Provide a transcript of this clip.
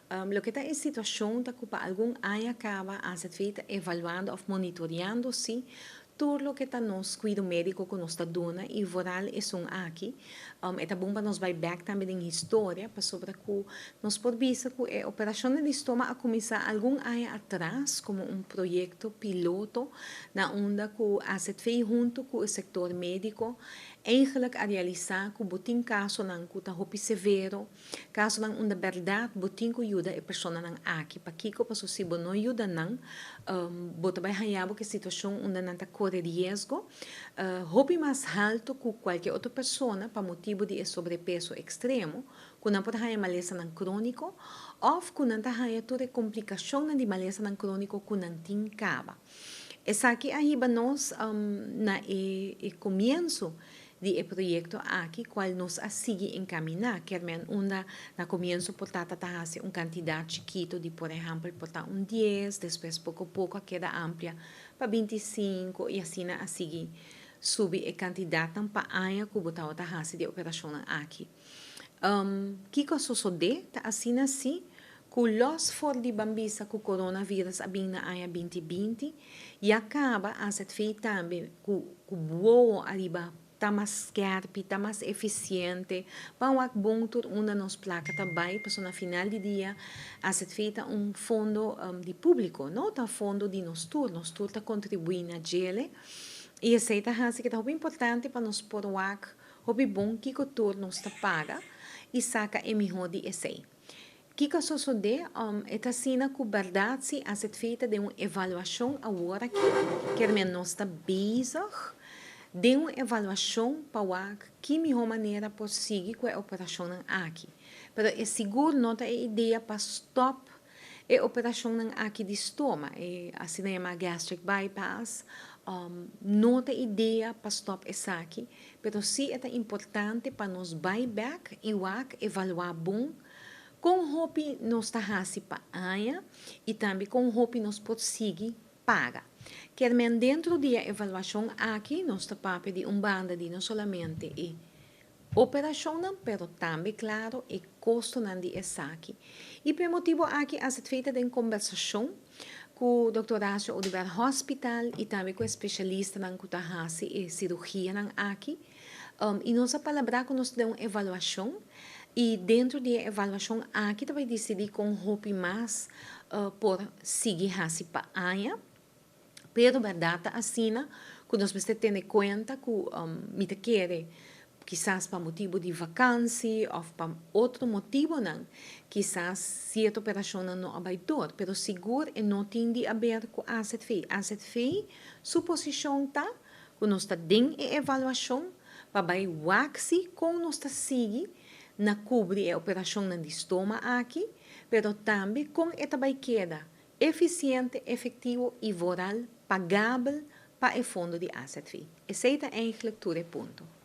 Loke ta e situashon ta ku pa algun aña kaba AZV ta evaluando òf monitoreando si tur loke ta nos kuido médiko ku nos ta duna i vooral esun aki. E ta bon pa nos bai bèk tambe den historia pasobra ku nos por bisa ku e operashonnan di stoma a kuminsá algun aña atras komo un proyekto piloto na unda ku AZV huntu ku e sektor médiko eigenlijk a realisá ku bo tin kasonan ku ta hopi severo. Kasonan unda bèrdat bo tin ku yuda e personanan aki. Pakiko? Paso si bo no yuda nan, bo ta bai haña bo ku e situashon unda nan ta kore riesgo hopi mas haltu ku kualke otro persona pa motibu di e sobrepeso ekstremo, ku nan por haña malesanan króniko òf ku nan ta haña tur e komplikashonnan di malesanan króniko ku nan tin kaba. Esaki a hiba nos na e komienso di e proyekto aki kual nos a sigui enkaminá, kermen unda na komienso por tata ta hasi un kantidat chikitu di por ehèmpel por ta un dies, despues poko poko a keda amplia pa 25 i asina a sigui subi e kantidatnan pa aña ku bo tabata hasi di e operashonnan aki. Kiko a sosodé? Ta asina si ku lòs for di ban bisa ku coronavirus a bin na aña 2020, ya kaba AZV tambe ku ku wowo ariba ta mas skèrpi, ta mas efisiente, ban wak bon tur unda nos plaka ta bai, pasobra na final di dia AZV ta un fondo di públiko, no ta fondo di nos tur, nos tur ta kontribuí na djele i esei ta hasi ku ta hopi importante pa nos por wak hopi bon kiko tur nos ta paga i saka e mihó di esei. Kiko a sosodé? E ta asina ku bèrdat si AZV ta den un evaluashon awor aki, kermen nos ta bezig den un evaluashon pa wak ki mihó manera por sigui ku e operashonnan aki. Pero e sigur no ta e idea pa stòp e operashonnan aki di stoma, e asina yamá gastric bypass, no ta idea pa stòp esaki, pero sí e ta importante pa nos bai bèk i wak evaluá bon kon hopi nos ta hasi pa aña i tambe kon hopi nos por sigui paga. Kermen dentro di e evaluashon aki nos ta papia di un banda di no solamente e operashonnan pero tambe klaro e kostonan di esaki. I pa e motibu aki AZV ta den kombersashon ku Dòkter Horacio Oduber Hospital i tambe ku e spesialistanan ku ta hasi e sirugianan aki. I nos a palabrá ku nos ta den un evaluashon i dentro di e evaluashon aki ta bai disidí kon hopi mas por sigui hasi pa aña. Pero bèrdat ta asina ku nos mester tene kuenta ku mi ta kere kisas pa motibu di vakansi òf pa otro motibunan kisas sierto operashonnan no a bai dor, pero sigur e no tin di aber ku AZV. AZV su posishon ta ku nos ta den e evaluashon pa bai wak si kon nos ta sigui na kubri e operashonnan di stoma aki, pero tambe kon e ta bai keda efisiente, efektivo i vooral pagabel pa e fondo di AZV. Esei ta eigenlijk tur e punto.